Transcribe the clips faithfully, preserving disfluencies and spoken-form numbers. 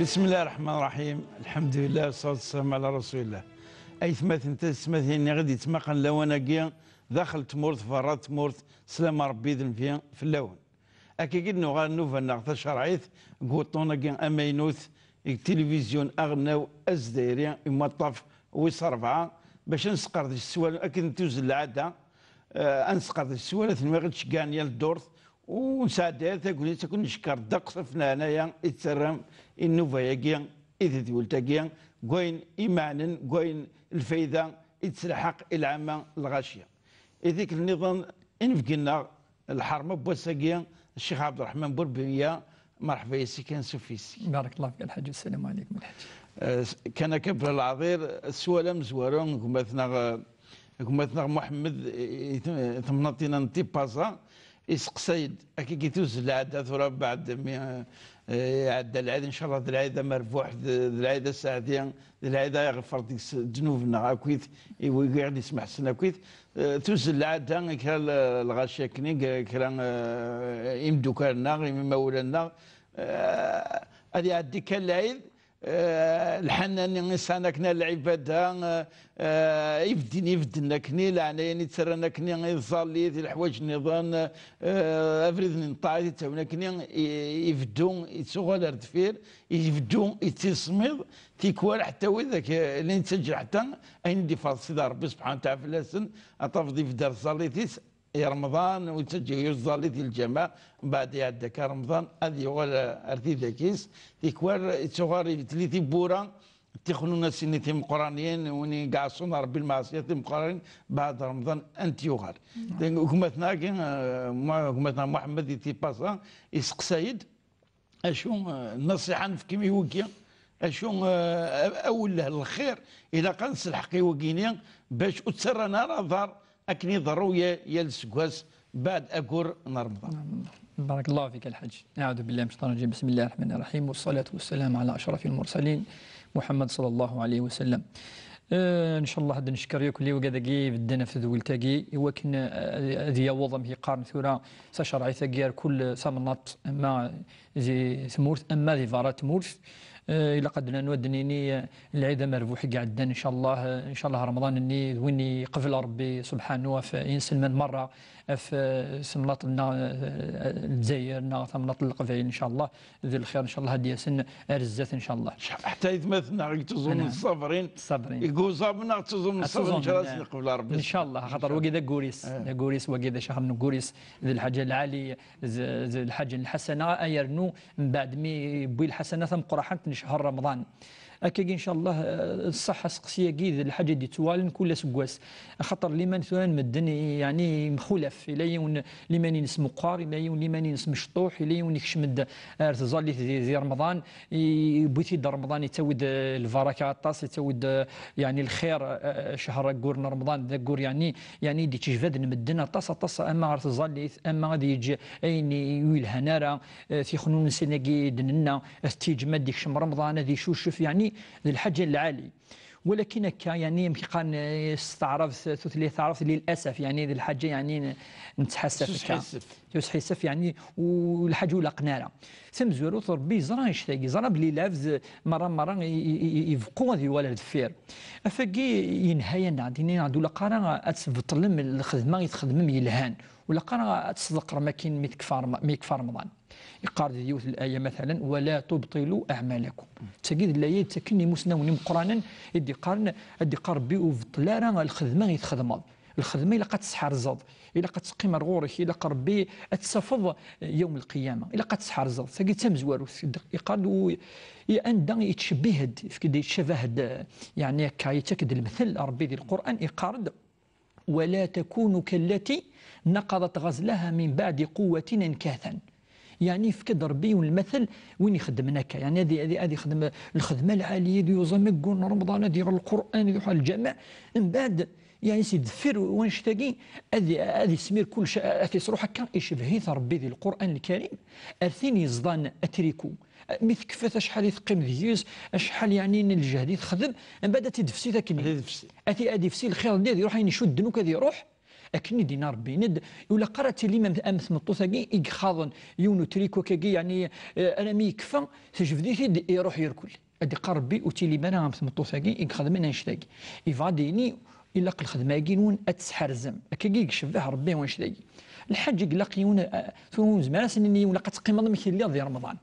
بسم الله الرحمن الرحيم. الحمد لله والصلاة والسلام على رسول الله. Aytmaten, taysetmatin-nni i ɣ-d-yettmaqan lawan-agi, daxel tmurt, berra tmurt, sslam n Rebbi d nnbi fell-awen. Akkagi d-nuɣal nnuba-nneɣ tacerɛit deg wuṭṭun-agi amaynut deg tilivizyu aɣelnaw azdayri, imaṭṭaf wis ṛebɛa, bac ad nesqerdec s wal-, akken tuzzel lɛada, eh, ad nesqerdec s wala tenwiɣ i d-ceggɛen yal ddurt, u nesɛedda yal tagnit, ad ken-neckeṛ ddeqs ɣef leɛnaya i tettarram i nnuba-agi, i tedwilt-agi, deg wayen imeɛnen, deg wayen lfayda i d-telḥeq i lɛama lɣaci. I tikkelt nniḍen, inebgi-nneɣ, lḥerma n wass-agi, Ccix Ɛebderreḥman Burbiya, merḥba yes-k, ansuf yes-k. بارك الله فيك الحاج، السلام عليكم الحاج. Eh, s-, kan akka bla leɛḍil, sswal amezwaru n gma-tneɣ, eh, gma-tneɣ Muḥemmed, i, i, i temnaḍt-inna n Tipaza, iseqsay-d, akkagi tuzzel lɛada tura, beɛd mi, eh, iɛedda lɛid, ncallah d lɛid amerbuḥ, d, d lɛid aseɛdi, d lɛid ara iɣeffer deg-s ddnub-nneɣ akkit, i wigi i ɣ-d-ismeḥsen akkit. Eh, tuzzel lɛada, kra l-, lɣaci akkenni, kra, eh, imdukal-nneɣ, imawlan-nneɣ, eh, ad iɛeddi kan lɛid, eh, lḥanani i sɛan akken ar lɛibada, eh, eh, ibedden, ibedden akkenni, leɛnaya-nni ttarran akkenni i tẓallit, i leḥwayeǧ nniḍen, eh, abrid n ṭṭaɛat i ttawin akkenni, i, ibeddu, ittuɣal ar deffir, ibeddu, ittismiḍ, tikwal ḥetta wid ak-, eh, llan yettaǧǧa ḥetta ayen i d-iferḍ Sidi Ṛebbi subḥanahu wa taɛala fell-asen, ad tafeḍ ibedd ar tẓallit-is, i Remḍan, ur yettaǧǧa yir tẓallit i lǧameɛ, mbeɛd iɛedda kan Remḍan, ad yuɣal ar tidak-is, tikwal ittuɣal ibeddel i tiwwura, tixnunasin-nni timeqqranin, win i iɛeṣṣun Ṛebbi lmeɛṣiyat timeqqranin, beɛd Remḍan ad n-t-yuɣal. Gma-tneɣ-agi, eh, Mu-, gma-tneɣ Muḥemmed i Tipaza, iseqsay-d, acu, eh, nnṣiḥa nefk i wigi, acu, eh, awelleh lxir, ilaq ad nselḥeq i wigi-ni, bac ur ttarran ara aḍar akken iḍerru ya-, yal seggas, beɛd aggur n Remḍan. بارك الله فيك الحاج. أعوذ بالله من الشيطان الرجيم. بسم الله الرحمن الرحيم. والصلاة والسلام على أشرف المرسلين محمد صلى الله عليه وسلم. Eh, ncallah ad d-neckeṛ yakk i wigad-agi ibedden ɣef tedwilt-agi, i wakken, eh, ad yaweḍ, amek i qqaren tura, tacerɛit-agi ar kull tamnaḍt, ama di tmurt, ama di berra tmurt. Eh, ilaq ad d-nini, eh, lɛid amerbuḥ i iɛeddan, ncallah, eh, ncallah Remḍan-nni d win iqbel Ṛebbi subḥanu ɣef inselmen meṛṛa, ɣef, eh, temnaḍt-nneɣ, eh, Lezzayer neɣ tamnaḍt n Leqbayel, ncallah. D lxir, ncallah, ad d-yasen ar zdat, ncallah. Ḥetta aytmaten-nneɣ i yettuẓumen ṣṣabrin, ṣṣabrin, i yuẓamen neɣ ttuẓumen ṣṣabrin, ncallah, ad sen-iqbel Ṛebbi. Ncallah, axaṭer wagi d aggur-is, d aggur-is, wagi d acahar n uggur-is, d lḥaǧa lɛali, d, d lḥaǧa n lḥasana, ay rnu, mbeɛd mi yewwi lḥasana tameqqraḥant n ccher Remḍan. Akkagi, ncallah, eh, ṣṣeḥ aseqsi-agi d lḥaǧa i d-yettwalin kul aseggas. Axaṭer liman tura n medden, yeɛni, yemxulaf. Ila yiwen liman-ines meqqar, ila yiwen liman-ines mecṭuḥ, ila yiwen ikcem-d ar tẓallit di, di Remḍan, i-, yewwi-t-id Remḍan, yettawi-d, eh, lbaraka aṭas, yettawi-d, eh, yeɛni, lxir, eh, ccher aggur n Remḍan, d aggur, yeɛni, yeɛni, i d-yettjebbaden medden aṭas, aṭas, ama ɣer tẓallit, ama ad yeǧǧ ayen i, i ur yelhan ara, eh, tixnunasin-agi i d-nenna, ad t-yeǧǧem ad d-yekcem Remḍan, ad icucef, yeɛni, d lḥaǧa n lɛali. Walakin akka, yeɛni, amek i qqaren, eh, s taɛrabt, tutlayt taɛrabt, للأسف, yeɛni, d lḥaǧa, yeɛni, n-, nettḥassaf akka. Tusḥissef. Tusḥissef, yeɛni, u lḥaǧa ur laqen ara. Tamezwarut, Ṛebbi yeẓra annect-agi, yeẓra belli lɛebd meṛṛa, meṛṛa i, i, i, i, ibeqqu ad yuɣal ar deffir. Afagi yenha-yaneɣ-d, yenna-yaneɣ-d, ur ilaq ara ad tbeṭlem lxedma i txedmem yelhan, ur ilaq ara ad tesḍeqrem akin mi tekfa Rem-, mi yekfa Remḍan. Yeqqar di yiwet n laya, matalan, ولا تبطلوا أعمالكم. D tagi d laya i d-ttaken imusnawen imeqqranen, i d-iqqaren, ad d-iqqar Ṛebbi, ur beṭṭel ara lxedma i txedmeḍ. Lxedma ilaq ad tt-tḥerzeḍ, ilaq ad teqqim ar ɣur-k, ilaq Ṛebbi ad tt-tafeḍ yawm lqiyama, ilaq ad tt-tḥerzeḍ. Tagi d tamezwarut, iqqar-d u-, i anda yettcebbih-d, yefk-d, yettcabah-d, yeɛni akka, yettak-d lemtel Ṛebbi di Lqur'an, iqqar-d: ولا تكونوا كالتي نقضت غزلها من بعد قوة أنكاثا. Yeɛni, yefka-d Ṛebbi yiwen lmatel, win ixeddmen akka. Yeɛni, ad, ad, ad ixdem lxedma lɛali, ad yuẓam aggur n Remḍan, ad iɣer Lqur'an, ad iruḥ ɣer lǧameɛ. Mbeɛd, yeɛni, si deffir wannect-agi, ad, ad ismir kullec, ad t-isruḥ akka, icebbeḥ-it Ṛebbi di Lqur'an Lkarim, ar tin yeẓḍan atriku. Mi tekfa, acḥal i teqqim deg-s, acḥal, yeɛni, n lǧehd i texdem, mbeɛd ad t-id-tefsi akken. Ad t-id-tefsi. Ad t-, ad ifsi lxir-nni, ad iruḥ, ayen icudden akk ad iruḥ, Akken i d-yenna Rebbi, yenna-d, ur ilaq ara ad tilim am, am tmeṭṭut-agi i yexaḍen yiwen utriku akkagi, yeɛni, eh, armi yekfa, tejbed-it-id, iruḥ yerkel. Ad iqqar Rebbi, ur tilim ara am tmeṭṭut-agi i ixedmen annect-agi. Yebɣa ad d-yini, ilaq lxedma-agi-nwen ad tt-tḥerzem. Akkagi i icebbeḥ Rebbi annect-agi. Lḥaǧ i ilaq yiwen, eh, tura ur nezmir ad s-nini yiwen, ilaq ad teqqimeḍ amek i telliḍ di Remḍan.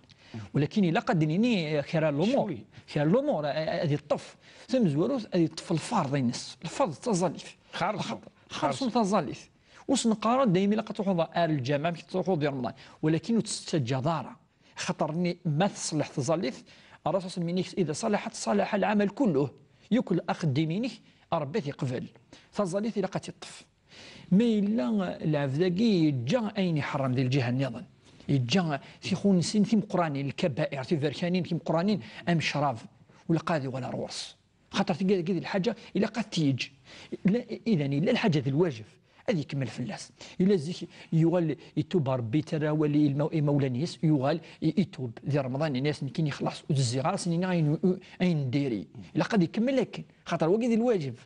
Walakin ilaq ad d-nini, eh, kra n lumuṛ. Cwi. Kra n lumuṛ, eh, eh, ad yeṭṭef. Tamezwarut, ad yeṭṭef lferḍ-ines. Lferḍ d taẓallit. Xerṣum. Axaṭer, xerṣum taẓallit. Ur s-neqqar ara daymi ilaq ad truḥeḍ ar lǧameɛ, amek tettruḥuḍ di Remḍan. Walakin ur tt-tettaǧǧaḍ ara. Xaṭer-nni ma teṣleḥ tẓallit, Ṛṛasul s-, min-, إذا صلحت صلح العمل كله. Yakk axeddim-inek, Ṛebbi ad t-iqbel. Taẓallit ilaq ad tt-iṭṭef. Ma yella lɛebd-agi yeǧǧa ayen iḥeṛṛem di lǧiha nniḍen, yeǧǧa tixunesin timeqqranin, lkabair, tiberkanin timeqqranin, am ccrab, ur ilaq ad yuɣal ar ɣur-s. Xaṭer tigad-agi d lḥaǧa, ilaq ad t-yeǧǧ. La, idan, yella lḥaǧa d lwajeb, ad ikemmel fell-as. Yella zik yuɣal itub Ṛebbi, terra awal i lma-, imawlan-is, yuɣal i-, itub di Remḍan, yenna-yas, nekkini xlaṣ, ur d-zziɣ ara s-nini ayen, ayen n diri. Ilaq ad ikemmel akken, xaṭer wagi d lwajeb.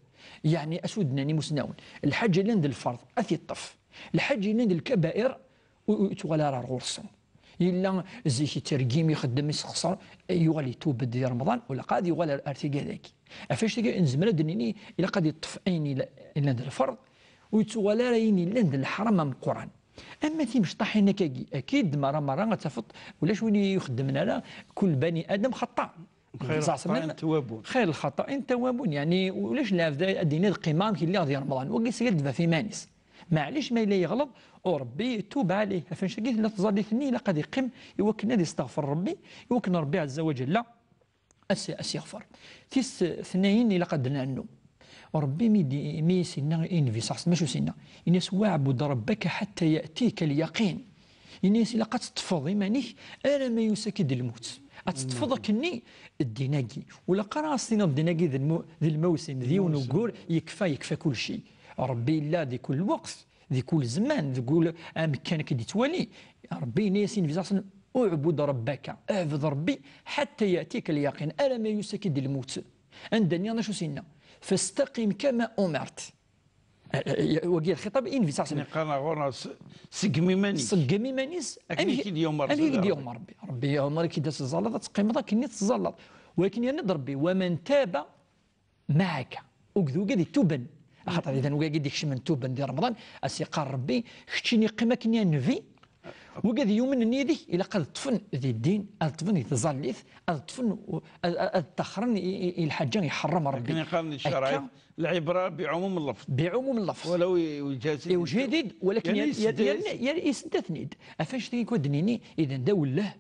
Yeɛni, asudnan imusnawen, lḥaǧa yellan d lferḍ, ad t-iṭṭef. Lḥaǧa yellan d lkabair, ur, ur yettuɣal ara ar ɣur-sen. Yella zik yettergim, ixeddem, yessexṣer, yuɣal itub-d di Remḍan, ur ilaq ad yuɣal ar, ar tigad-agi. Ɣef annect-agi nezmer ad d-nini, ilaq ad yeṭṭef ayen ila-, yellan d lferḍ, ur yettuɣal ara ayen yellan d leḥram ameqqran. Ama timecṭaḥin akkagi, akid, merra, merra ad tafeḍ, ulac win i ixeddmen ara, كل بني آدم خطاء. خير الخطائين التوابون. خير الخطائين التوابون، يعني، ulac lɛebd ad d-yini ad qqimeɣ amek lliɣ di Remḍan. Wagi s-, ad d-tebɛet iman-is. Maɛlic ma yella yeɣleḍ, u Ṛebbi tub ɛlih. Ɣef annect-agi tella tẓallit-nni, ilaq ad iqqim i wakken ad isteɣfer Ṛebbi, i wakken Ṛebbi ɛezza wa ǧella ad s-, ad s-iɣfer. Tis tnayen ilaq ad d-nernu. Ṛebbi mi d-, mi s-yenna i Nnbi ṣaṣ, macu s-yenna? Yenna-yas: "واعبد ربك حتى يأتيك اليقين." Yenna-yas ilaq ad teṭṭfeḍ iman-ik arma yusa-k-id lmut. Ad teṭṭfeḍ akkenni ddin-agi. Ur ilaq ara ad s-tiniḍ ddin-agi d lmu-, d lmawsim, d yiwen uggur, yekfa, yekfa kulci. Ṛebbi yella di kul lweqt, di kul zzman, di kul amekkan akken i d-yettwali. Ṛebbi yenna-yas i Nnbi ṣaṣ: "اعبد ربك", ɛbed Ṛebbi, "حتى يأتيك اليقين", arma yusa-k-id lmut. Anda nniḍen acu s-yenna? "فاستقم كما أمرت". Wagi lxiṭab i Nnbi ṣaṣ. Yeqqar ɣur-neɣ s-, seggem iman-ik. Seggem iman-is. Akken amek, i k-id-yumer amek i k-id-yumer Rebbi. Rebbi yumer-ik-id ad teẓẓalleḍ, ad teqqimeḍ akken i teẓẓalleḍ. Walakin yerna-d Rebbi: "ومن تاب معك". Ugad, ugad ituben. Axaṭer idan wagi d-ikecmen tuben di Remḍan, ad s-iqqar Rebbi: "Keččini qqim akken i Nnbi." Wigad yumnen yid-k, ilaq ad ṭṭfen di ddin, ad ṭṭfen di tẓallit, ad ṭṭfen, ad, ad, ad ṭṭaxren i, i, i lḥaǧa iḥeṛṛem Rebbi. Akken i qqaren di tcerɛit, akka, العبرة بعموم اللفظ. بعموم اللفظ. ولو يوجد. Iwjed-id, walakin yerna yessedda-ten-id. Ɣef annect-agi ad d-nini, idan d awelleh,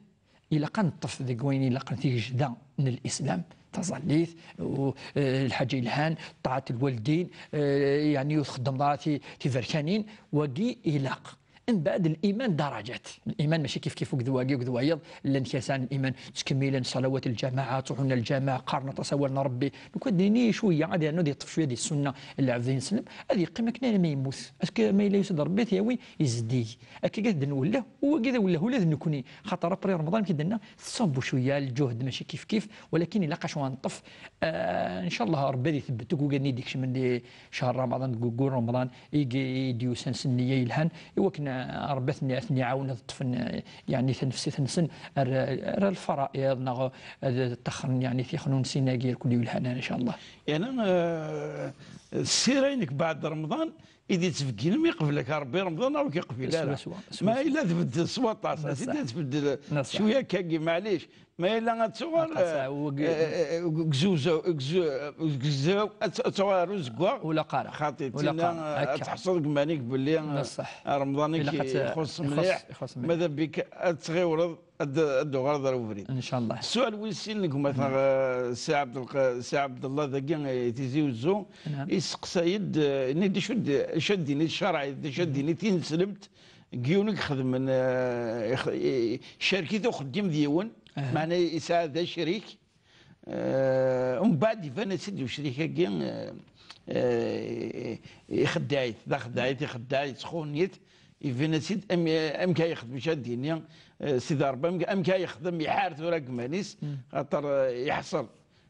ilaq ad neṭṭef deg wayen ilaqen tigejda n Lislam, taẓallit, u, eh, lḥaǧa yelhan, ṭaɛat lwaldin, eh, yeɛni ur txeddmeḍ ara ti-, tiberkanin, wagi ilaq. Mbeɛd, liman darajat. Liman mačči kif kif ugd wagi, ugd wayeḍ, llan kra sɛan liman, ttkemmilen ṣalawat lǧamaɛa, ttruḥun ar lǧamaɛ, qqaren aṭas awal n Ṛebbi. Lukan ad d-nini cwiya, ad yernu ad yeṭṭef cwiya di ssunna n lɛebd ineslem, ad yeqqim akken armi yemmut. Parce que ma yella yusa-d Ṛebbi, ad t-yawi, izeddig. Akka i d-nwelleh, u wagi d awelleh ula d nekkni. Xaṭer après Remḍan, akken i d-nenna, tettṣubbu cwiya, lǧuhd mačči kif kif, walakin ilaq acu ad neṭṭef. Ah, ncallah Ṛebbi ad itebbet akk wigad-nni i d-ikecmen di ccher Remḍan, deg waggur Remḍan, i, i d-yusan s nniya yelhan, i wakken, ah, Ṛebbi ad ten-, ad ten-iɛawen ad ṭṭfen, ah, yeɛni tanefsit-nsen ar, ar lfara'iḍ, neɣ ad ṭṭaxren, yeɛni, tixnunsin-agi irkul yelhan, ncallah. Yeɛni, ah, ssira-inek baɛd Remḍan, i d-yettbegginen mi iqbel-ak Ṛebbi Remḍan, ur k-iqbil ara. Swaswa, swaswa. Ma yella tbeddel s waṭas, swaswa, ad tbeddel cwiya akkagi, maɛlic. Ma yella ad tuɣal, aṭas, eh, eh, eh, deg uzegzaw, deg uzu-, deg uzegzaw, ad t-, ad tuɣal ar uzeggaɣ. Ula qqareɣ. Xaṭi, ula qqareɣ. Tinna ad teḥṣuḍ deg iman-ik belli, eh, Remḍan-ik ixuṣ mliḥ. Ixuṣ mliḥ. Mada bik ad tɣiwleḍ, ad d-, ad d-tuɣaleḍ ar ubrid. Ncallah. Ssual wis sin deg umata, eh, Si Ɛebdelq-, Si Ɛebdellah dagi, eh, Tizi Uzzu, yesteqsay-d, eh, yenna-d acu d-, acu ad d-tini ccṛeɛ, d acu ad d-tini tineslemt, deg yiwen i ixedmen, eh, ix-, i-, icerk-it uxeddim d yiwen, meɛna yesɛa d acrik, eh, umbeɛd iban-as-id ucrik-agi, eh, eh, ixeddeɛ-it, d axeddaɛ-it, ixeddeɛ, yettxun-it, iban-as-id am-, amek ay ixdem, acu ad d-yini, eh, Sidi Ṛebbi, amek, amek ay ixdem, iḥar tura deg iman-is, xaṭer, eh, yeḥṣel.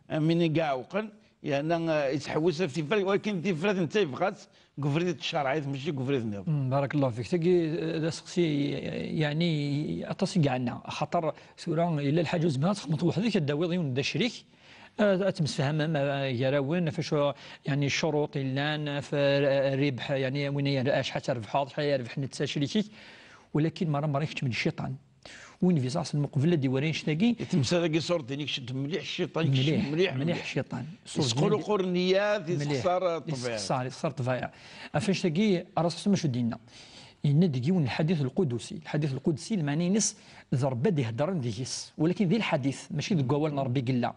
Am win i iɛewqen, yerna, eh, yettḥewwis ɣef tifrat, walakin tifrat netta yebɣa-tt deg ubrid n tcerɛit, mačči deg ubrid nniḍen. Mm, barakallahu fik. Tagi, eh, d aseqsi, eh, yeɛni aṭas i yeɛna, axaṭer tura yella lḥaǧa ur tezmireḍ ad txedmeḍ weḥd-k, ad d-tawiḍ yiwen d acrik, eh, ad temsefhamem, eh, gar-awen, ɣef acu, yeɛni ccuruṭ yellan, ɣef, eh, rribḥ, yeɛni win ay acḥal trebḥeḍ, acḥal yerbeḥ netta acrik-ik, walakin merra merra ikeččem-d cciṭan. Win bi zaɣ s lmuqbel ad iwali annect-agi. Temsal-agi ṣṣur-din ikcem mliḥ cciṭan, ikcem mliḥ, mliḥ, mliḥ, mliḥ. Cciṭan. Yesquluqur nniyat, yessexṣar ṭṭbiɛa. Yessexṣar, yessexṣar ṭṭbiɛa. Ɣef annect-agi, Ṛṛasul s acu d-yenna? Yenna-d deg yiwen n lḥadit lqudusi. Lḥadit lqudusi, lmeɛna-ines d Ṛebbi ad d-iheddren deg-s. Walakin di lḥadit, mačči deg wawal n Ṛebbi i yella.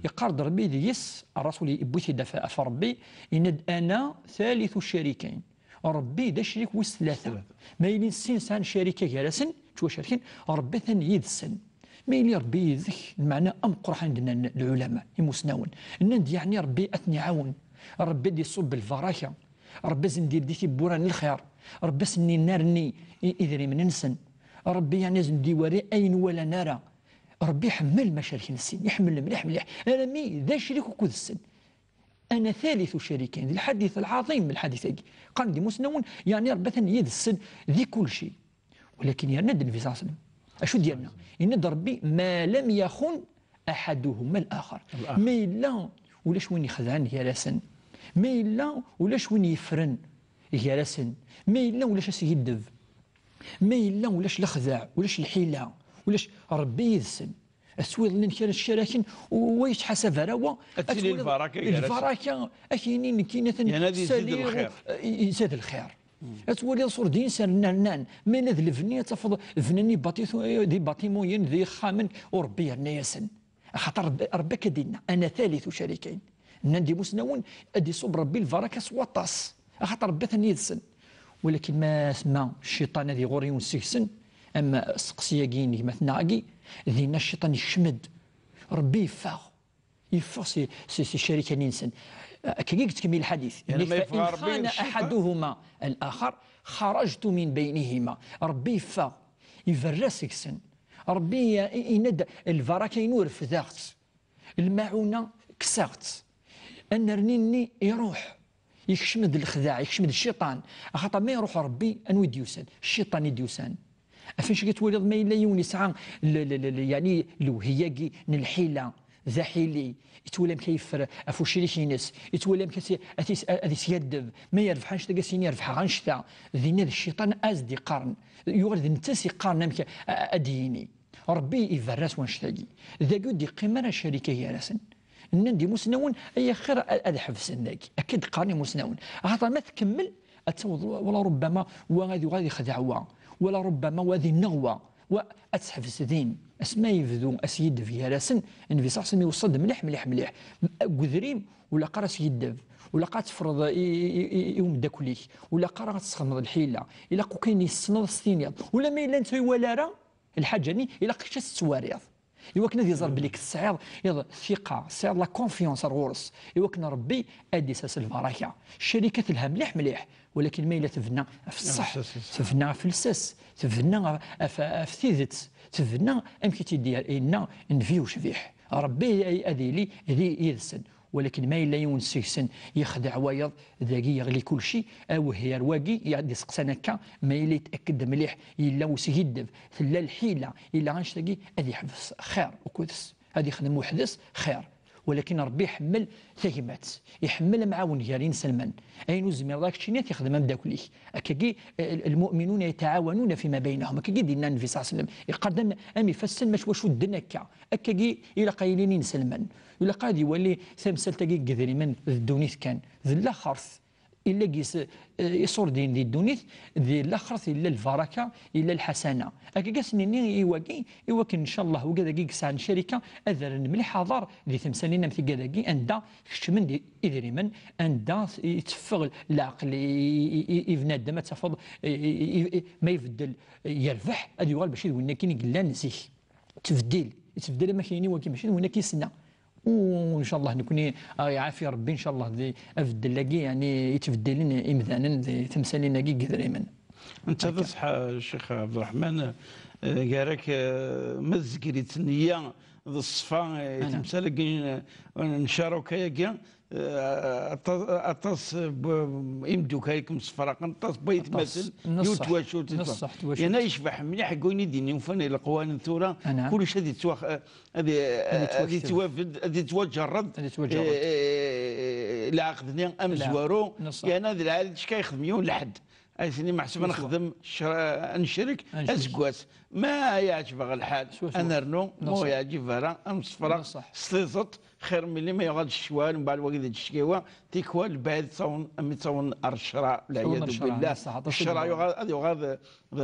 Yeqqar-d Ṛebbi deg-s, Ṛṛasul yewwi-t-id ɣef, ɣef Ṛebbi, yenna-d: "Ana thalithu ccarikayn." Ṛebbi d acrik wis tlata. Ma yili sin sɛan ccarika gar-asen, ttwacerken, Ṛebbi atan yid-sen. Ma yili Ṛebbi yid-k, lmeɛna ameqqran i d-nnan lɛulama, imusnawen. Nnan-d yeɛni Ṛebbi ad ten-iɛawen. Ṛebbi ad d-iṣubb lbaraka. Ṛebbi ad sen-d-yeldi tiwwura n lxir. Ṛebbi ad sen-innerni i-, idrimen-nsen. Ṛebbi yeɛni ad sen-d-iwari ayen ur walan ara. Ṛebbi iḥemmel ma cerken sin, iḥemmel mliḥ mliḥ. Armi d acrik ukud-sen. Ana thalithu ccarikayn. D lḥadit lɛaḍim, lḥadit-agi. Qqaren-d imusnawen, yeɛni Ṛebbi atan yid-sen di kulci. Walakin yerna-d Nnbi ṣalla Llahu ɛalayhi wa sallam. Acu d-yerna? Yenna-d Ṛebbi: "Ma lam yaxun aḥaduhuma al-axar." Ma yella ulac win ixedɛen gar-asen, ma yella ulac win yeffren gar-asen, ma yella ulac askiddeb, ma yella ulac lexdeɛ, ulac lḥila, ulac, Ṛebbi yid-sen. Ad twiḍ llan kra ccaraken, u wa yettḥasab ara wa. Ad tili lbaraka gar-asen. Lbaraka, ad k-yini nekkini atan yerna ad izad lxir. Izad lxir. Ad twaliḍ ṣṣur-din s rnan, ma yella d lebni, ad tafeḍ bnan ibati-, d ibatimuyen, d ixxamen, u Ṛebbi yerna-yasen. Axaṭer Ṛebbi, Ṛebbi akka d-yenna: "Ana thalithu ccarikayn." Nnan-d imusnawen, ad d-iṣubb Ṛebbi lbaraka s waṭas. Axaṭer Ṛebbi atan yid-sen. Walakin ma semma cciṭan ad iɣur yiwen seg-sen, am asteqsi-agi n gma-tneɣ-agi, dinna cciṭan ikcem-d. Ṛebbi yeffeɣ. Yeffeɣ si, si, si ccarika-nni-nsen. Akkagi i yettkemmil lḥadit. Yeɛni, "In xana aḥaduhuma al-axar, xarajtu min baynihima." Ṛebbi yeffeɣ, iberra seg-sen. Ṛebbi i-, i-, yenna-d, "Lbaraka-inu refdeɣ-tt. Lmaɛuna kkseɣ-tt." Anerni-nni iṛuḥ. Yekcem-d lexdeɛ, yekcem-d cciṭan. Axaṭer ma iṛuḥ Ṛebbi, anwa i d-yusan? Cciṭan i d-yusan. Ɣef acu i twaliḍ ma yella yiwen yesɛa l-, l-, l-, l-, yeɛni lewhi-agi n lḥila, d aḥili, yettwali amek ay yeffer ɣef ucrik-ines, yettwali amek ad s-, ad s-, ad iskaddeb, ma yerbeḥ annect-agi ad s-yini rebḥeɣ annect-a, dinna d cciṭan as-d-iqqaren, yuɣal d netta as-iqqaren amek a-, a-, ad d-yini. Ṛebbi iberra-s wanect-agi. Dagi ur d-iqqim ara ccarika gar-asen. Nnan-d imusnawen, ay axir a-, ad ḥebsen dagi. Akka d-qqaren imusnawen. Axaṭer ma tkemmel, ad taweḍ, wala rubbama wa ad yuɣal ad ixdeɛ wa, wala rubbama wa ad inneɣ wa, wa ad teḥbes din. Asmi yebdu askiddeb gar-asen, Nnbi ṣalla Llahu ɛalayhi wa sallam iweṣṣa-d mliḥ, mliḥ, mliḥ. Deg udrim, ur ilaq ara askiddeb, ur ilaq ara ad teffreḍ i, i, i, i umeddakel-ik, ur ilaq ara ad tesxedmeḍ lḥila, ilaq akk ayen yessneḍ ad s-tiniḍ. Ula ma yella netta ur iwala ara, lḥaǧa-nni, ilaq kečč ad tettwariḍ. Iwakken ad iẓer belli tesɛiḍ iḍ, thiqa, tesɛiḍ la confiance ar ɣur-s. Iwakken Ṛebbi ad d-isers lbaraka. Ccarika telha mliḥ, mliḥ, walakin ma yella tebna ɣef ṣṣeḥ, tebna ɣef lsas, tebna ɣef, ɣef, ɣef tidet, tebna amek i tt-id-yenna Nnbi ucbiḥ. Ṛebbi ay-, ad yili di, yid-sen. Walakin ma yella yiwen seg-sen yexdeɛ wayeḍ, dagi yeɣli kulci. Awehhi ar wagi i d-iseqsan akka, ma yella yettaked mliḥ, yella uskiddeb, tella lḥila, yella annect-agi, ad yeḥbes xir ukud-s, ad yexdem weḥd-s xir. Walakin Ṛebbi iḥemmel tagmat, iḥemmel amɛawen gar inselmen. Ayen ur tezmireḍ ad k-tiniḍ, ad t-ixdem ameddakel-ik. Akkagi, eh, lmu'minuna yataɛawanuna fima baynahum. Akkagi d-yenna Nnbi ṣalla Llahu ɛalayhi wa sallam. Iqqar-d am, am ifassen, mačči wa cudden akka. Akkagi ilaq ad ilin inselmen. Ilaq ad iwali tamsalt-agi deg idrimen d ddunit kan. D laxert. Illa gis, eh, iṣurdiyen di ddunit, di laxert illa lbaraka, illa lḥasana. Akka i as-nini i wagi, i wakken, ncallah, wigad-agi i yesɛan ccarika, ad rren mliḥ aḍar di temsalin am tigad-agi, anda keččmen di idrimen, anda i, i teffeɣ leɛqel i, i, i, i bnadem, ad tafeḍ, i, i, i, i, ma ibeddel, yerbeḥ, ad yuɣal mačči d winna kan i yellan zik. Ttbeddil, yettbeddil am akken wagi, mačči d winna kan i s-nna. U, ncallah, nekni, aɣ iɛafi Ṛebbi, ncallah, di abeddel-agi, yeɛni, yettbeddilen imdanen di temsalin-agi n yidrimen. Netta d ṣṣeḥ, Ccix Ɛebderreḥman, eh, gar-ak, eh, ma tezger-itt nniya d ṣṣfa, eh, i temsal-agi, eh, n ccaruka-agi, Eh, aṭas, aṭas n imeddukal i yemsefraqen, aṭas n waytmaten, yiwet twacult. Yerna yecbeḥ mliḥ deg wayen i d-yenna ufan i leqwanen tura, kullec ad yettwax-, ad, ad yettwabedd, ad yettwaǧerred, eh, lɛaqed-nni amezwaru, yerna d lɛali d cka yexdem yiwen lḥedd. Ay tini meḥsub ad nexdem ccra-, ad necrek azeggas. Ma yeɛǧeb-aɣ lḥal, ad nernu, ma ur yeɛǧib ara, ad nṣefra s tiẓeṭ, xir milli ma yuɣal ccwal, mbeɛd wagi d cckiwa, tikwal lbaɛid ttawen, am ttawen ar ccra, lɛiyadu billah. Ccra yuɣal, ad yuɣal d, d,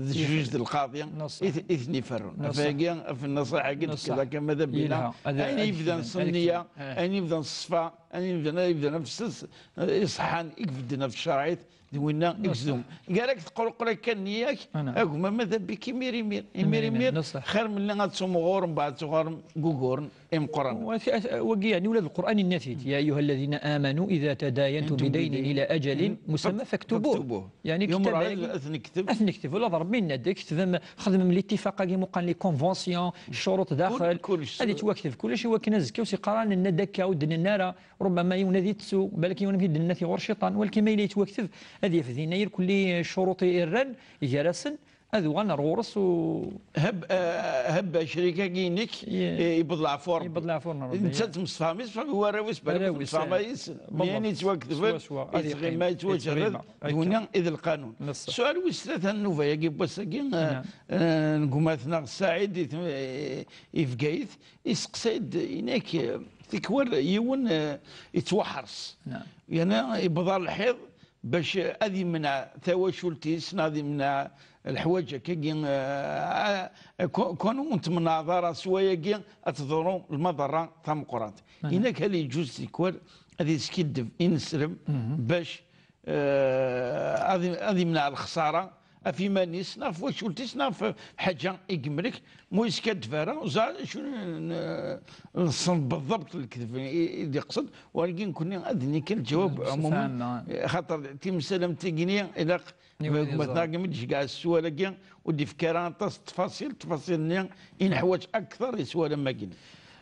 d juj d lqaḍi i t-, i ten-iferrun. Ɣef wagi, ɣef nnaṣiḥa-agi d-tefkiḍ akka, ma d abina, ayen yebdan s nniya, ayen yebdan s ṣṣfa, ayen yebdan, ayen yebdan afessas, eh, iṣeḥḥan, i ibedden ɣef tcerɛit, d winna i yezdum. Gar-ak teqreqer akka nniya-k, agma ma d abik imir imir, imir imir, xir milli ad tumɣur, mbeɛd tuɣarem deg uguren imeqqranen. Wagi, yeɛni, ula d Lqur'an yenna-t-id, يا أيها الذين آمنوا إذا تداينتم بدين إلى أجل مسمى فاكتبوه. Yeɛni, ad t-nekteb. Ad t-nekteb. Ula d Ṛebbi yenna-d, ketbem, xedmem littifaq-agi, meqqar les conventions, ccuruṭ daxel, ad yettwakteb kullec, i wakken azekka ur s-yeqqar ara nenna-d akka, ur d-nenna ara. Rubbama yiwen ad yettu, balak yiwen amek i d-nenna tiɣur cciṭan, walakin ma yella yettwakteb, ad yaf dinna irkelli ccuruṭ i rran, gar-asen, ad uɣalen ar ɣur-s u... Heb, eh, heb acrik-agi-inek, eh, yewweḍ leɛfu n Ṛebbi. Yewweḍ leɛfu n Ṛebbi, netta temsefham-it, warraw-is, balak temsefham yis-sen. Mi ayen yettwaketben, yettɣima, yettwajerred, d winna i d lqanun. Ssual wis tlata n nnuba-agi n wass-agi, eh, eh, n gma-tneɣ Saɛid, i t-, eh, i Bgayet, iseqsay-d, inek, eh, tikwal yiwen, eh, yettwaḥres. Yerna yebḍa lḥiḍ bac ad yemneɛ tawacult-is, neɣ ad yemneɛ leḥwaǧ akkagi, eh, eh, ku-, kun ur tmenɛeḍ ara s wayagi ad tḍru lmaḍerra tameqqrant. Inek hal yeǧǧuz tikwal ad yeskiddeb ineslem bac, eh, ad, ad yemneɛ lexsara ɣef iman-is, neɣ ɣef twacult-is, neɣ ɣef lḥaǧa i yemlek, ma ur yeskaddeb ara, ẓer acu n, n, nessen beḍḍabt lekdeb i, i d-iqsed, walakin nekkni ad d-nini kan lǧawab ɛumumen, xaṭer timsal am tigini ilaq ma tnaɣ mi d-tceggeɛ sswal-agi, ur d-ifka ara aṭas n ttfaṣil, ttfaṣil-nni i neḥwaǧ akteṛ i sswal am wagi.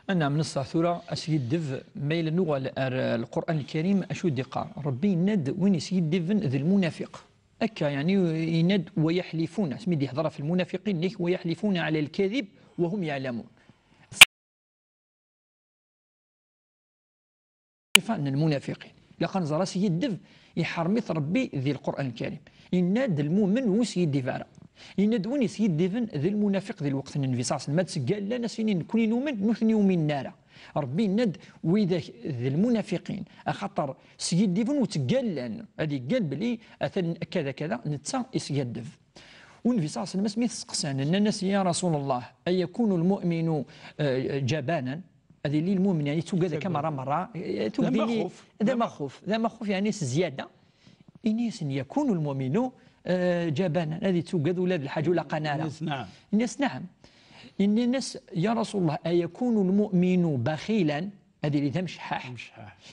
Anɛam, neṣṣeḥ tura askiddeb, ma yella nuɣal ar Lqur'an Lkarim, acu d-iqqar? Ṛebbi yenna-d win yeskiddiben d lmunafiq. Akka, yeɛni, yenna-d, ويحلفون, asmi d-yehder ɣef lmunafiqin, yenna-k, ويحلفون على الكذب وهم يعلمون. Ṣṣifa n lmunafiqin. Ilaq ad nẓer askiddeb, iḥerm-it Ṛebbi di Lqur'an Lkarim. Yenna-d lmumen ur yeskiddib ara. Yenna-d win yeskiddiben d lmunafiq di lweqt n Nnbi ṣalla Llahu ɛalayhi wa sallam. Ad ttgallan, ad s-inin, nekkni numen, nutni ur uminen ara. Ṛebbi yenna-d, widak d lmunafiqin, axaṭer skiddiben u ttgallan, ad yeggan belli atan kada kada, netta iskaddeb. U Nnbi ṣalla Llahu ɛalayhi wa sallam, asmi t-steqsan, nnan-as, يا رسول الله، أيكون المؤمن، آه، جبانا؟ Ad yili lmumen, yeɛni, yettugad akka merra merra, eh, d amaxuf, d amaxuf, yeɛni, s zzyada. Ini-asen, يكون المؤمن، eh, جبانا, ad yettugad ula d lḥaǧa ur ilaq ara. Ini-as, نعم. Ini-as, نعم. Ini-as, يا رسول الله، أيكون المؤمن بخيلا؟ Ad yili d amecḥaḥ.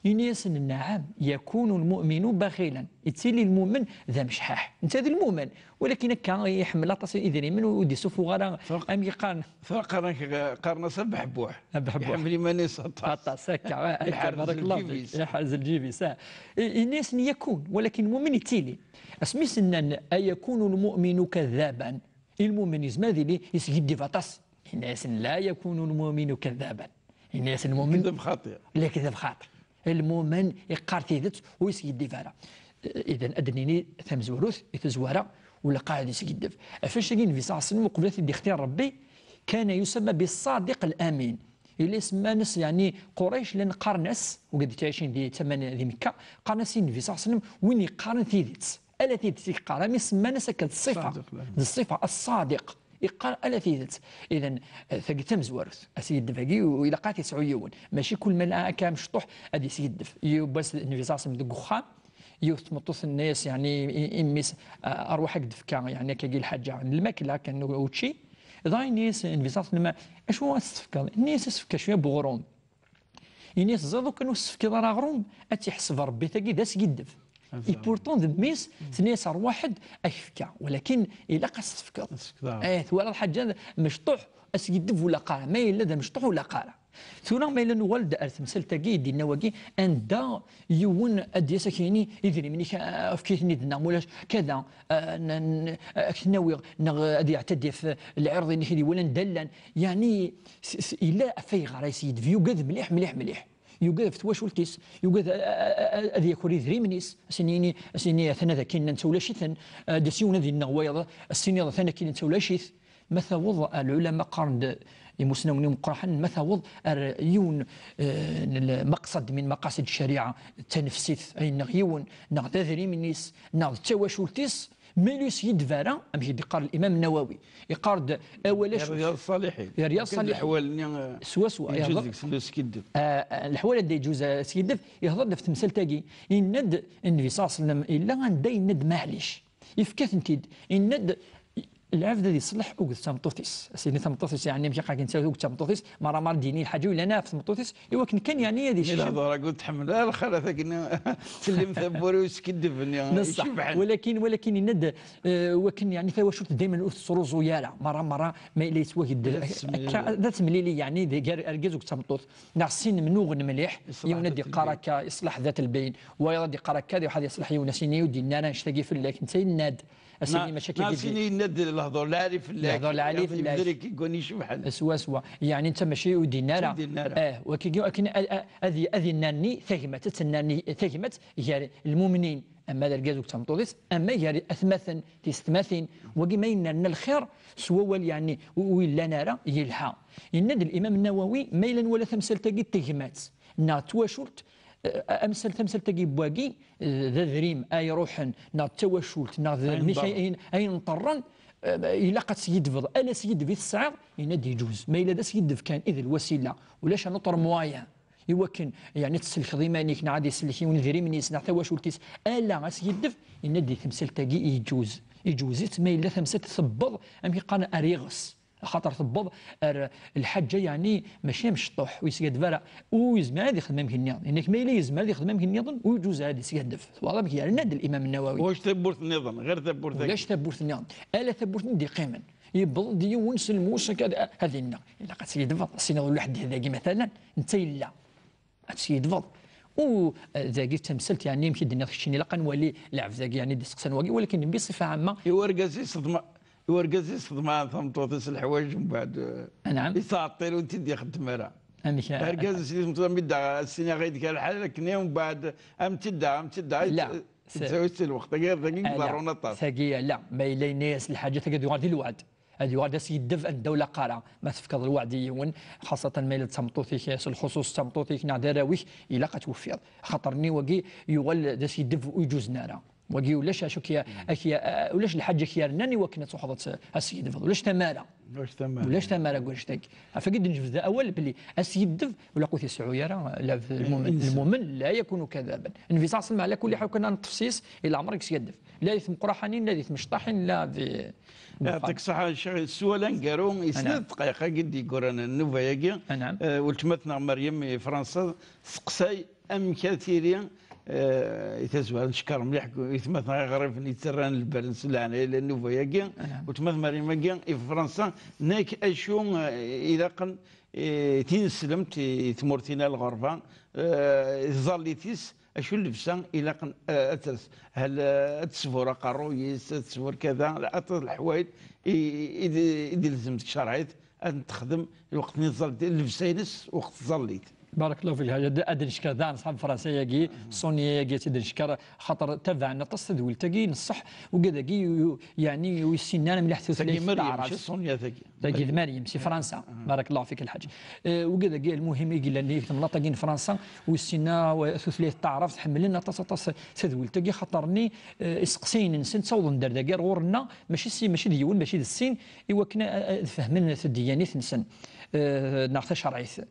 Ini-asen, نعم، يكون المؤمن بخيلا. Yettili lmumen d amecḥaḥ. Netta d lmumen, walakin akka iḥemmel aṭas idrimen, ur d-isufuɣ ara, am yeqqaren. Tura qqaren-ak, qqaren-as abeḥbuḥ. Abeḥbuḥ. Iḥemmel iman-is aṭas. Aṭas, akka, akka, iḥerrez lǧib-is. Iḥerrez lǧib-is, ah. I-, ini-asen, يكون, walakin lmumen yettili. Asmi s-nnan, أيكون المؤمن كذابا؟ I lmumen yezmer ad yili yeskiddib aṭas. Ini-asen, لا يكون المؤمن كذابا. Ini-asen lmumen, lekdeb xaṭi. Lekdeb xaṭi. Lmumen iqqar tidet, ur yeskiddib ara. Idan, ad d-nini tamezwarut i tazwara, ur ilaq ara ad yeskiddeb. Ɣef wacagi Nnbi ṣalla Llahu ɛalayhi wa sallam, uqbel ad t-id-ixtir Ṛebbi, كان يسمى بالصادق الأمين. Yella isemma-nnes, yeɛni, Qurayc llan qqaren-as, wigad yettɛicin di tama n, di Mekka, qqaren-as i Nnbi ṣalla Llahu ɛalayhi wa sallam, win yeqqaren tidet. Ala tidet i yeqqar, am isemman-as akka d ṣṣifa. Ṣṣadiq, la. D ṣṣifa, ṣṣadiq. Iqqar ala tidet. Idan, eh, tagi d tamezwarut. Askiddeb-agi, u-, ilaq ad t-yesɛu yiwen. Mačči kul ma akka amecṭuḥ ad yeskiddeb. Yiwwas Nnbi ṣalla Llahu ɛalayhi wa sallam deg uxxam, yiwet tmeṭṭut tenna-yas, yeɛni, i, i mmi-s, ah, ṛwaḥ ad k-d-fkeɣ, yeɛni, akkagi lḥaǧa n lmakla, kan učči. Dɣa yenna-yas Nnbi ṣalla Llahu ɛalayhi wa sallam, acu ad s-tefkeḍ? Yenna-yas, ad s-fkeɣ cwiya n uɣrum. Ini-as, ẓiḍ, ukan ur s-tefkiḍ ara aɣrum, ad tt-iḥseb Ṛebbi tagi d askiddeb. Et pourtant, d mmi-s, tenna-yas, ṛwaḥ-d, ad k-fkeɣ. Walakin ilaq ad s-tefkeḍ. Ad s-tefkeḍ, ah. Eh, twalaḍ lḥaǧa, mecṭuḥ, askiddeb ur ilaq ara. Ma yella d amecṭuḥ ur ilaq ara. Tura ma yella nuɣal-d ar temsalt-agi i d-inna wagi, anda yiwen ad d-yas ak-yini idrimen-ik, ah, efk-iten-id neɣ mulac kada, ah, n- n- ad k-ten-awiɣ, neɣ ad yeɛtadi ɣef lɛirḍ-inek i d-iwalan d allan. Yeɛni s- s- yella ɣef ayɣer ay s-yedb, yugad mliḥ, mliḥ, mliḥ. Yugad ɣef twacult-is, yugad a- a- a- ad yaker idrimen-is, ad s-yini, ad s-yini atan ad ak-inin netta ulac-iten, ah, d as yiwen ad yenneɣ wayeḍ, ad s-tiniḍ atan ad ak-inin netta ulac-it. Ma taweḍ, lɛulama qqaren-d, imusnawen imeqqraḥen, ma taweḍ ar yiwen, eh, n lmaqsad min maqasid ccariɛa, d tanefsit ay yenneɣ yiwen, neɣ d adrimen-is, neɣ d tawacult-is, ma yella ur yeskiddeb ara, amek i d-iqqar Limam Nawawi, iqqar-d awal acu? Riyad Ṣaliḥin. Riyad Ṣaliḥin. Leḥwal-nni, eh, swaswa, yeǧǧa deg-sen uskiddeb. Ah, ah, leḥwal anda yeǧǧa uskiddeb, yehḍer-d ɣef temsalt-agi. Yenna-d Nnbi ṣalla Llahu ɛalayhi wa sallam, yella anda yenna-d maɛlic. Yefka-tent-id. Yenna-d, lɛebd ad yeṣleḥ akked tmeṭṭut-is. As-yini tameṭṭut-is, yeɛni amek iqagen akked tmeṭṭut-is, mara mara d-yini lḥaǧa yellan ɣef tmeṭṭut-is, i wakken kan yeɛni ad icci. Lehdur-agi ur tḥemmel ara lxalat-agi-nni, tellim tawwura uskiddeb-nni icebḥen. Walakin, walakin yenna-d, eh, wakken yeɛni tawacult daymen ur tettruẓu ara, mara mara ma yella yettwaged d atemlili yeɛni gar argaz akked tmeṭṭut, neɣ sin mnuɣen mliḥ, yiwen ad d-iqqar akka iṣleḥ dat lbayn, wayeḍ ad d-iqqar akka, ad iruḥ ad yeṣleḥ yiwen, as-yini ur d-yenni ara annect-agi fell-ak, netta yenna-d. As-yini mačči akka. As-yini yenna-d lehdur lɛali fell-ak. Lehdur lɛali fellak. Yebder-ik igan icebḥen. Swaswa. Yeɛni netta mačči ur d-yenni ara. Ur d-yenni ara. Eh, wagi akken a- a- ad y- ad yennerni tagmat, ad tennerni tagmat gar lmumnin, ama d argaz akked tmeṭṭut-is, ama gar atmaten, tisetmatin. Wagi ma yennerna lxir s wawal yeɛni ur yellan ara, yelha. Yenna-d Limam Nawawi, ma yella nwala tamsalt-agi n tegmat neɣ n twacult, eh, amsal tamsalt-agi n wagi, eh, d adrim ay iruḥen, neɣ d tawacult, neɣ d ayen nnek ay, ayen, ayen nṭerren, eh, ilaq ad teskiddbeḍ. Ala askiddeb i tesɛiḍ, yenna-d yeǧuz. Ma yella d askiddeb kan i d lwasila, ulac un autre moyen i wakken, yeɛni, ad tsellkeḍ iman-ik, neɣ ad isellek yiwen idrimen-is, neɣ tawacult-is, ala askiddeb, yenna-d di temsalt-agi yeǧuz. Yeǧuz-itt ma yella tamsalt tewweḍ, amek i qqaren, ar iɣes. Axaṭer tewweḍ ar lḥaǧa, yeɛni mačči amecṭuḥ, ur yeskaddeb ara, ur yezmir ad ixdem amek nniḍen. Yenna-k ma yella yezmer ad ixdem amek nniḍen, ur yeǧuz ara ad yeskaddeb. Twalaḍ amek yerna-d Limam Nawawi? Ulac tawwurt nniḍen, ɣir tawwurt-agi. Ulac tawwurt nniḍen, ala tawwurt-nni d-iqqimen. Yewweḍ-d yiwen s lmus akka ad, ad inna. Ilaq ad tskiddbeḍ, ad s-tiniḍ ulaḥedd dagi, matalan, netta yella. Ad tskiddbeḍ. U, eh, dagi d tamsalt, yeɛni, amek i d-tenniḍ keččini, ilaq ad nwali lɛebd-agi, yeɛni, d-isteqsan wagi, walakin bṣifa ɛamma. I urgaz i ṣeḍma-, i urgaz i ṣeḍma tameṭṭut-is leḥwayeǧ, mbeɛd, eh, anɛam, yettɛeṭṭil ur t-id-ixeddem ara. Amek a- Argaz-is di tmeṭṭut, mi d-, as-iniɣ i d-kra lḥal akken, mbeɛd, am tidda, am tidda, la, yettawis si lweqt-agi, dagi i iḍerrun aṭas. Tagi, la, ma yella yenna-yas lḥaǧa, tagi ad yuɣal di lweɛd. Ad yuɣal d askiddeb anda ur ilaq ara. Ma tefkeḍ lweɛd i yiwen, xaṣṣatan ma yella d tameṭṭut-ik, s lxuṣuṣ d tameṭṭut-ik neɣ d arraw-ik, ilaq ad tweffiḍ. Axaṭer nni wagi yuɣal d askiddeb ur iǧuzen ara. Wagi ulac acu k-, ak-, ulac lḥaǧa k-yernan i wakken ad truḥeḍ ad t-, ad teskiddbeḍ. Ulac tamara. Ulac tamara. Ulac tamara deg wannect-agi. Ɣef wagi d-nejbed awal belli askiddeb ur ilaq ur t-yesɛu ara, la, lmumen. Lmumen la yakunu kadaban. Nnbi ṣalla Llahu ɛalayhi wa sallam, ɛla kulli ḥal, kan ad neṭṭef s-yes, i leɛmer i yeskaddeb. La di tmeqraḥanin, la di tmecṭaḥin, la di Yeɛṭik ṣṣeḥḥa, Ccix, sswal aneggaru, i snat dqayeq-agi d-yeggran nnuba-agi. Anɛam. Eh, weltma-tneɣ Meryem i Fransa, teqsay amek ad tili, eh, i tazwara, neckeṛ mliḥ weltma-tneɣ iɣriben yettarran lbal-nsen leɛnaya i nnuba-agi. Anɛam. Weltma-t Meryem-agi i Fransa, nek acu, eh, ilaqen, eh, tineslemt i tmurt-ina lɣerba, eh, i tẓallit-is, acu llebsa ilaqen, eh, ad ters, hal, eh, ad tesbur aqerruy-is, ad tesbur kada, aṭas n leḥwayeǧ i, i, i d-, i d-ilzem deg tcerɛit, ad n-texdem lweqt-nni tẓallit, llebsa-ines weqt tẓallit. Barakallahu fik, Lḥaǧ. Ad, ad d-neckeṛ daɣen ṣṣḥab Fransa-agi, Sonia-agi, ad tt-id-neckeṛ, axaṭer tabaɛen aṭas tadwilt-agi, neṣṣeḥ, ugad-agi, ur, yeɛni, ur yessinen ara mliḥ tutlayt taɛrabt. Sonia-tagi. Tagi d Meryem, si Fransa. Barakallahu fik, Lḥaǧ. Eh, ugad-agi, lmuhim, i yellan di temnaḍt-agi n Fransa, ur yessinen ara tutlayt taɛrabt, ḥemmlen aṭas, aṭas tadwilt-agi, xaṭer-nni, eh, iseqsiyen-nsen ttawḍen-d ar dagi, ar ɣur-nneɣ, mačči si, mačči d yiwen, mačči d sin, i wakken a-, a-, ad fehmen tedyanit-nsen, eh, neɣ tacerɛit.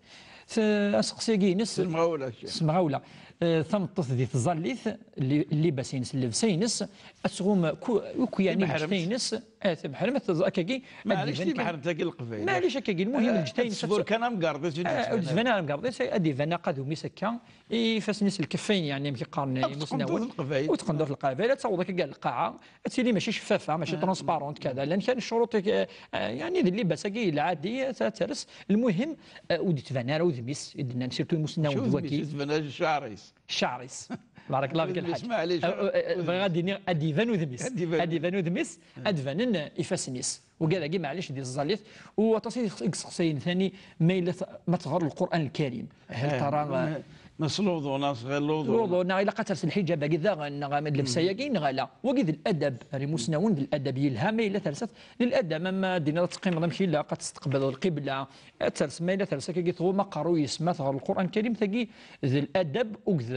T-, aseqsi-agi-ines, s lemɣawla, s lemɣawla. Eh, tameṭṭut di tẓallit, lli-, llibas-ines, llebsa-ines, ad tɣum ku-, akk, yeɛni, lǧetta-ines, eh, timeḥremt, akkagi, ad d-iban kan. Timeḥremt-agi n Leqbayel. Maɛlic, akkagi, lmuhim, eh, lǧetta-ines ad tesbur kan amgerḍ-is, ur d-iban ara amgerḍ-is, ad d-iban aqadum-is akka, ifassen-is lkeffayen, yeɛni, amek i qqaren yimusnawen. U tqendurt n Leqbayel, ad taweḍ akka gar lqaɛa, ad tili mačči ceffafa, mačči transparente, kada. Llan kan ccuruṭ, eh, eh, yeɛni, d llibas-agi lɛadi, ad, ad ters. Lmuhim, eh, ur d-tban ara, udem-is, i d-nnan, surtout imusnawen d waki. Udem-is, ccɛer-is. Ccɛer-is. Barakallahu fik, udem-is, lḥaǧ. Maɛlic, bɣiɣ ad d-iniɣ, ad d-iban udem-is. Ad d-iban udem-is, ad d-banen ifassen-is. Ugad-agi, maɛlic, di tẓallit. U aṭas i yesseqsayen tani, ma yella, ma teɣɣar Lqur'an Lkarim. Hal tara, ma, ma s luḍu, neɣ s ɣir luḍu. Luḍu, neɣ ilaq ad ters lḥijab-agi daɣen, neɣ llebsa-agi, neɣ ala. Wagi d ladab, ar imusnawen d ladab yelha, ma yella tersa-t d ladab, ama d-tiniḍ ad teqqimeḍ amek ilaq, ad testeqbileḍ lqibla, ad ters, ma yella tersa akkagi tɣum aqerruy-is, ma teɣɣar Lqur'an Lkarim, tagi d ladab, ugad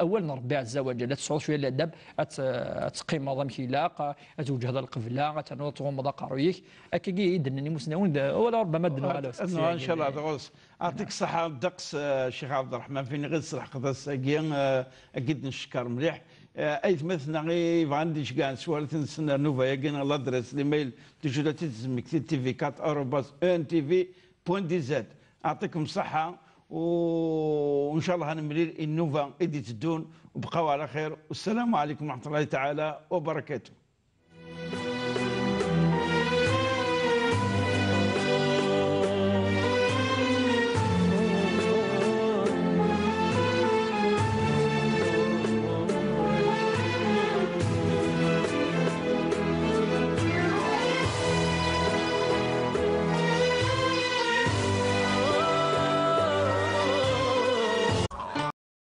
awal n Rebbi Ɛezza wa Ǧell, ad tesɛuḍ cwiya ladab, ad t-, ad teqqimeḍ amek ilaq, ad tweǧheḍ lqibla, ad ternuḍ ad tɣummeḍ aqerruy-ik, akkagi i d-nnan imusnawen, d, wala ṛebbama ad d-nuɣal. Ad nuɣal, ncallah, ɣur-s. Ɛṭik ṣṣeḥḥa, ddeqs, eh, Ccix Ɛebderreḥman, fini ɣir sreḥqeḍ ass-agi, eh, ad k-id-neckeṛ mliḥ. Eh, aytmaten-a i yebɣan ad d-icegɛen s warraten-nsen ar nnuba-agi, neɣ l'adresse, l'email, toujours ad t-id-tesmekti, T V quatre arobase E N T V point D Z. Ɛṭikem ṣṣeḥḥa, u, ncallah ad nemlil i nnuba i d-iteddun, u bqaw ɛla xir. Wassalamu ɛlikum wa raḥmatullahi taɛala wa barakatuh.